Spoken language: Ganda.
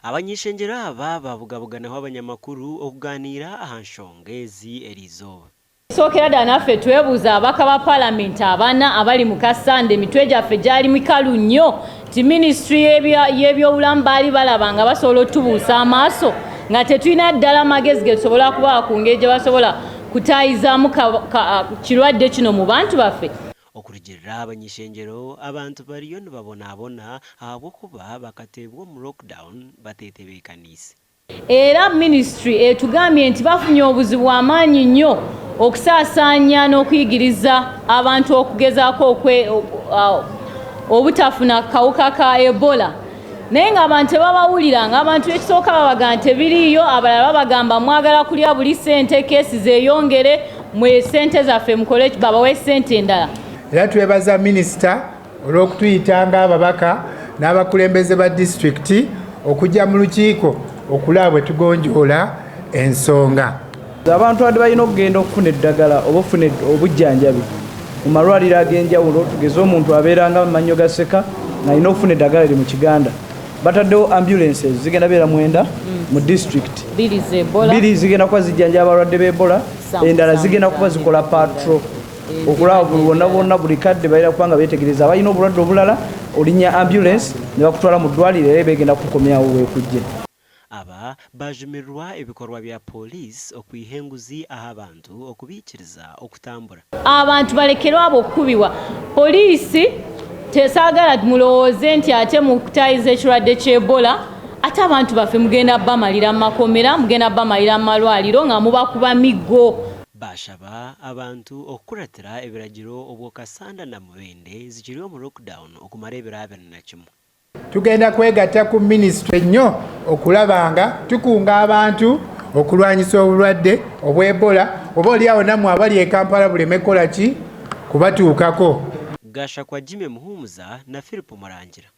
Abany'ishengyero aba baabugabuganaho abanyamakuru okugaaniira aha nshonga ezi eriizooba. Sookera ddala naffe twebuuza ababaka ba palamenti abana abali mu Kassanda, emitwe gyaffe gyali mikalu nnyo nti minisitule y'ebyobulamu baali balaba nga basobola otubuusa amaaso nga tetulina ddala magezi ge tusobola kubawa ku ngeri gye basobola kutaayizaamu kirwadde kino mu bantu baffe. Okurugiirira abany'ishengyero, abantu bariyo nibabonabona ahabw'okuba bakateebwa omu lockdown bateetebeekaniise. Era minisitule etugambye nti bafunye obuzibu amaanyi nnyo okusaasaanya n'okuyigiriza abantu okugezaako obutafuna kawuka ka Ebola, naye ng'abantu tebabawulira, ng'abantu ekisooka babagamba tebiriiyo, abalala babagamba mwagala kulya buli ssente, keesi zeeyongere, mwe ssente zaffe mukole babawe ssente endala. Era twebaza minisita olw'okutuyita ng'ababaka n'abakulembeze ba disitulikiti okujja mu lukiiko okulaba bwe tugonjoola ensonga. Abantu abadde balina okugenda okufuna eddagala oba okufuna obujjanjabi mu malwaliro ag'enjawulo, tugeze omuntu abeera nga mannyo ga seka ng'alina okufuna eddagala lye mu Kiganda, bataddewo ambulances zigenda beera 9 mu district, 2 zigenda kuba zijjanjaba abalwadde b'Ebola, endala zigenda kuba zikola patrol okulaba buli wonna wonna buli kadde balina kuba nga beetegereza abalina obulwadde obulala, olinnya ambulance ne bakutwala mu ddwaliro era begenda kukomyawo weekujje. Aba baajumirirwa ebikorwa bya pooriisi okwiha enguzi aha bantu okubaikiriza okutambura. Abantu balekerwe abo okukubibwa poliisi. Tesaagala mulowooze nti ate mu kutaayiza ekirwadde ky'Ebola ate abantu baffe mugenda bamalira mu makomera, mugenda bamalira mu malwaliro nga mubakuba miggo. Baashaba abantu okukuratira ebiragiro obwo Kassanda na Mubende zikiri omu lockdown okumara ebiro 21. Tugenda kwegatta ku minisitule nnyo okulaba nga tukunga abantu okulwanyisa obulwadde obw'Ebola, oba oliawo nammwe abali e Kampala buleme kukola ki kubatuukako. Gashakwa Jimmy Muhumuza na Philip Murangira.